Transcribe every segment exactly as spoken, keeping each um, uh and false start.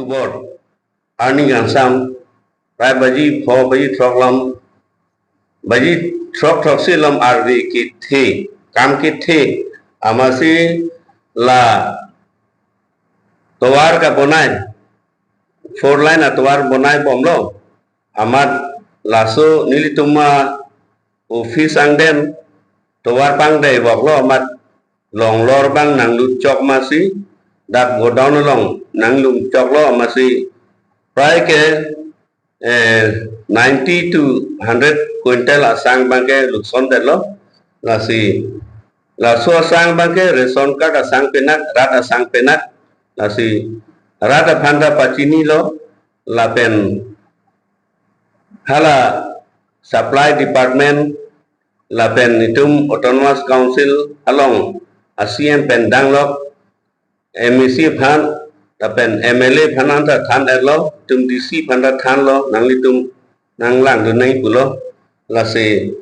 Bor, arni kangsam, prai baji pho baji throk lom, baji throk throksi lom arve kethe, kam kethe, amatsi la tovar kebonai, four lane atovar bonai bomlo, amat laso nelitum a-office angdeng tovar pangdei boklo, amat longlor abang nanglut chok amatsi, dak godown along nanglum choklo amatsi, prai ke, eh, ninety to hundred quintal asang abangke lukson detlo, lasi, laso asang abangke ration card asang penak, rat asang penak, lasi, rat aphan ta pachinilo, lapen hala supply department, lapen itum Autonomous Council along a-C M pen danglok, M A C aphan, lapen M L A aphan anta than erlo, itum D C aphan ta thanlo, nanglitum nanglangdun nangji pulo, lasi,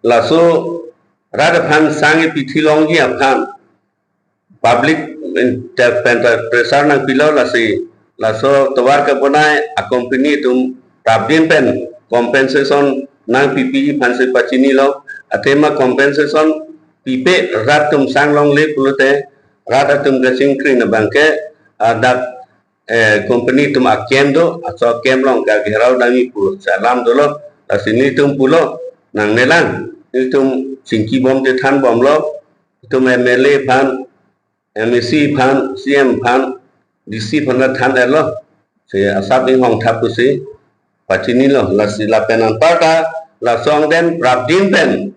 laso rat aphan sang ipithilongji aphan, public in-, te-, pen ta pressure nangpilo, lasi, laso tovar kebonai a-company atum prapjin pen compensation nangpipi aphansi pachinilo, athema compensation pipe rat atum sang longle pulote, rat atum kachingkring abangke, ah, dak, eh, company atum a-camp do, aso a-camp along ka gherao damji pu alam dolo, lasi nelitum pulo, nangnelang, nelitum chingki bomte than bomlo, itum M L A aphan, M A C aphan, C M aphan, D C aphan ta than erlo, si asap inghong thap pusi pachinilo, lasi lapen anparta laso angdeng prapjin pen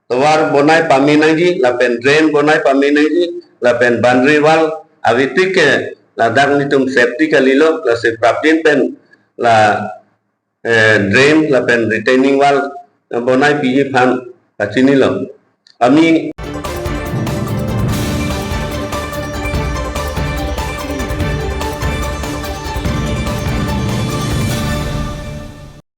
tovar bonai pame nangji, lapen drain bonai pame nangji, lapen boundary wall avitik ke ladak nelitum safety kalilo, lasi prapjin pen la, eh, drain lapen retaining wall, eh, bonai piji aphan pachinilo. Ami